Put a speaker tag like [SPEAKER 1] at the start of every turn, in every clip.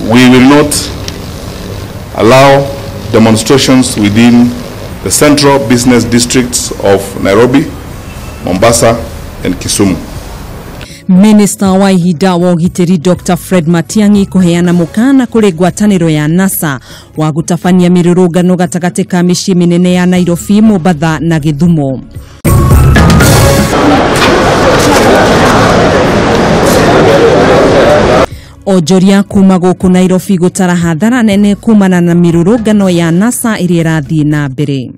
[SPEAKER 1] We will not allow demonstrations within the central business districts of Nairobi, Mombasa and Kisumu.
[SPEAKER 2] Minista wa ihinda wa ũgitĩri Dr. Fred Matiang'i kũheana mũkana kũrĩ ngwatanĩro ya NASA wa gũtabania mĩrũrũngano gatagatĩ ka mĩciĩ mĩnene ya Nairobi, Mombatha na Gĩthumo. Onjoria kuma gũkũ Nairobi gũtara hathara nene kumana na mĩrũrũngano ya NASA ĩrĩa ĩrathiĩ na mbere.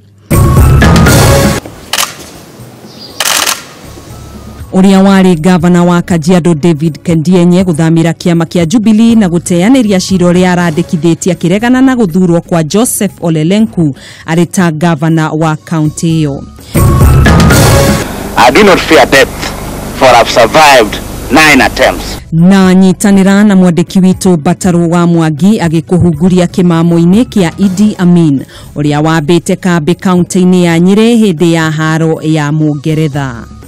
[SPEAKER 2] Ũrĩa warĩ gavana wa Kajiado David Kendienye gũthamĩra kĩama kĩa Jubilee na gũteanĩria cira ũrĩa arandĩkithĩtie akĩregana na gũthurwo kwa Joseph Ole Lenku arĩ ta gavana wa kaunti ĩyo.
[SPEAKER 3] I do not fear death, for I've survived 9 attempts.
[SPEAKER 2] Na nyitanĩra na mwandĩki witũ Batarũ wa Mwangi agĩkũhunguria kĩmamo-inĩ kĩa Idi Amin ũrĩa wambĩte kambĩ kaunti-inĩ ya Nyĩrĩ hĩndĩ ya haro ya Mũngeretha.